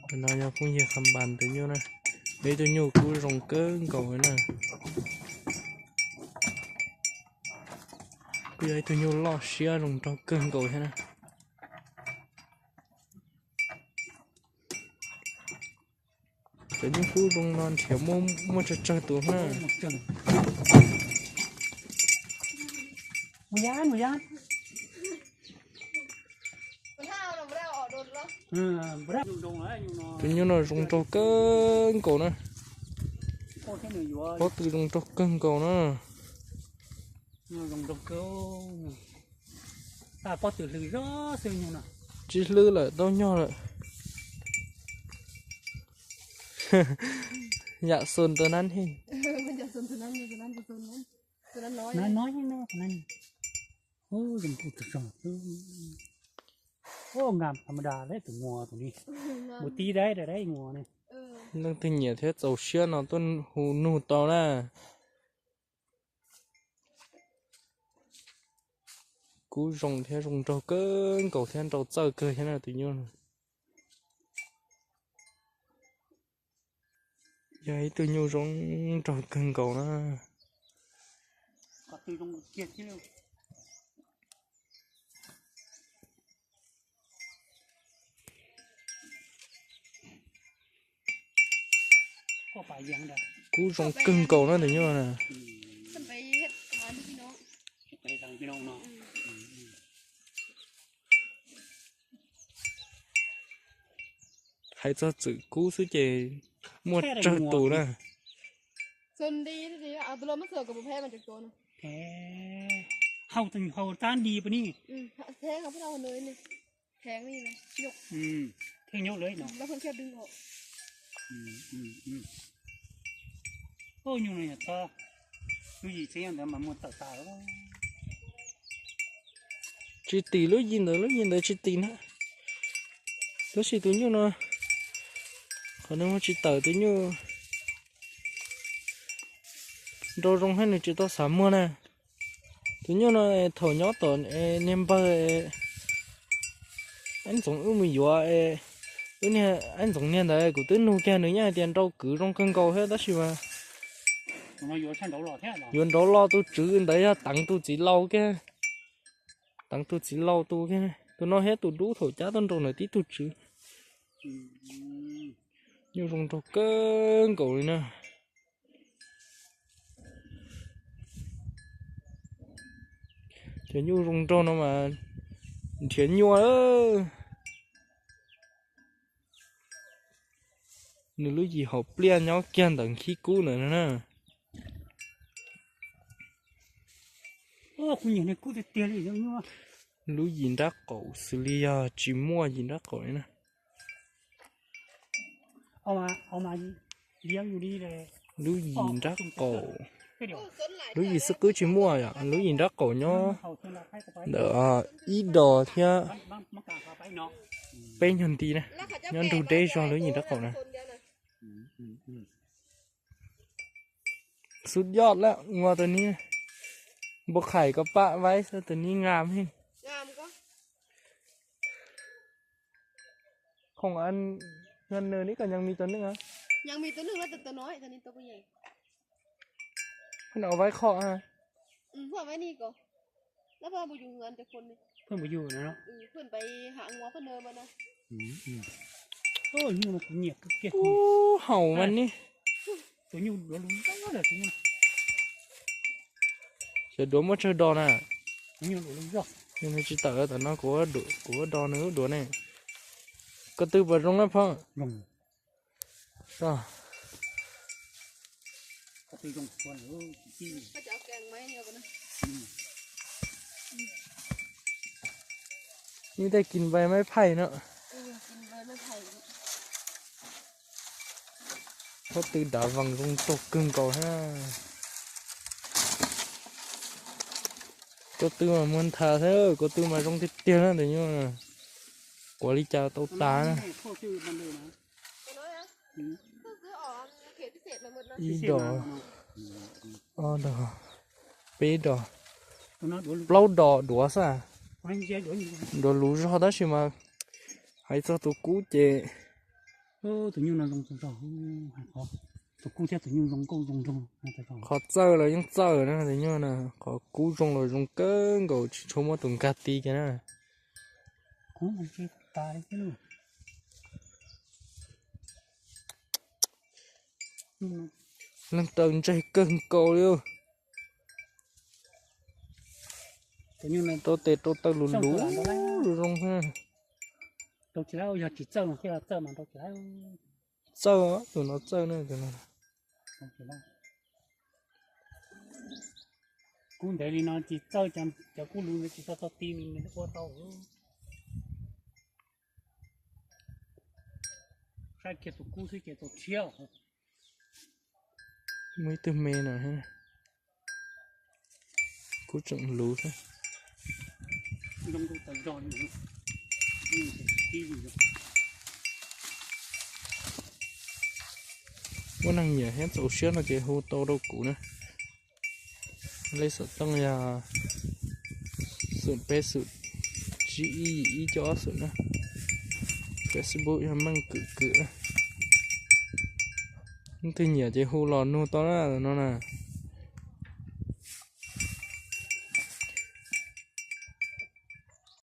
Tus no yog phooj ywg Kham Npas tus nyuj na. Yog ib tug nyuj kub zoo kawg nkaus li na. Kuj yog ib tug nyuj loj siab zoo nraug kawg nkaus thiab na. Cov nyuj kub zoo no nrhiav muaj muaj tsawg tsawg tus na. Tus nyuj no zoo nraug kawg nkaus na. Pob tw zoo nraug kawg nkaus na. Tsis hlwb lawm, tau nyog lawm. Yam xun tus nab heej. Leej twg nyiam thiab txaus siab no tuaj hu nug tau na. Kub zoo thiab zoo nraug kawg nkaus thiab nrau txawj kawg thiab na tus nyuj no. Yog ib tug nyuj zoo nraug kawg nkaus na. Kub zoo kawg nkaus na tus nyuj na. Hais txog txwm kub xwb ces muaj tsawg tus na. Tsis tim lub yim ntawd, lub yim ntawd tsis tim na. Tab sis tus nyuj no, qhov no muaj tsis tawm tus nyuj nrau zoo thiab nws tsis tau xav muag na. Tus nyuj no thaum nyob tom niag npawg Aib Ntxoov wb mus yuav, wb niag Aib Ntxoov niag ntawd kuv twb nug kiag nws yeej hais tias nrau kwv zoo kawg nkaus thiab tab sis mas yuav nraud lo tus tswv ntawd yog Teev tus txiv laus kiag. Teev tus txiv laus tus kiag, tus no thiab tus dub thaum cab tuaj nrau ntawm tib tug tswv. Nyuj zoo nraug kawg nkaus li na. Cov nyuj zoo nraug no mas nrhiav nyuaj. Nws lub yim hauv pliaj nyob kiag ntawm nkhib kub ntawd na. Lub yim nrab qaum xws li yog tsis muaj yim nrab qaum li na. Lub yim nrab qaum, lub yim xwb qwb tsis muaj yom, lub yim nrab qaum nyob ntawm ib dos thiab peb nyuag nti na, nyob nrug deb zog lub yim nrab qaum na. Xub yoj lawm ua tus ni, npua qhais ko pam vaib xwb tus ni nqa heej. Không ăn, ngăn nơ nít còn nhằng mì tuần nước hả? Phun ở vai khó hả? Ub, haum mas ni. Xyov duav muab tsawg do na. Nws tsis tawm tom no, kuv, kuv do nws lub duav ne. Ko tw puas zoo na phauj? Nws tej kis npais maiv phaij no. Ko tw dav vees zoo nraug kawg nkaus thiab. Ko tw mas muag nthav thiab, ko tw mas zoo tiag tiag na tus nyuj. Quav li cas tau tas na. Ib dos, ob dos, peb dos, plaub dos duav xwb. Duav luv zog tab sis mas hais txog tus kub ces Tus nyuj no zoo tag zog, tus kub thiab tus nyuj zoo nkauj zoo nraug. Qhov txawj los yeej txawj na tus nyuj na, qhov kub zoo los zoo kawg nkaus tsis tshua muab tus nkag ti kiag na. Leej raws ntseg kawg nkaus li. Rau tes rau taw lus lus zoo zoo. Yog tsis txawj no thiaj txawj mas rau tsis txawj, tus no txawj na. Kub ntev li no tsis txawj, cov kub lus no tsis tau tau ti nws ua tau. Saib kiag tus kub xwb ces tau tshiab. Muaj ib tug me no, kub tseem luv thiab. Muaj neeg nyiam thiab txaus siab no ces hu tau rau kuv na. Lej xov tooj yog xum peb xum tsib ib yim ib cuaj ob xum na. Facebook yog Meej Kwm Kwm. Leej twg nyiam ces hu los nug tau na no na.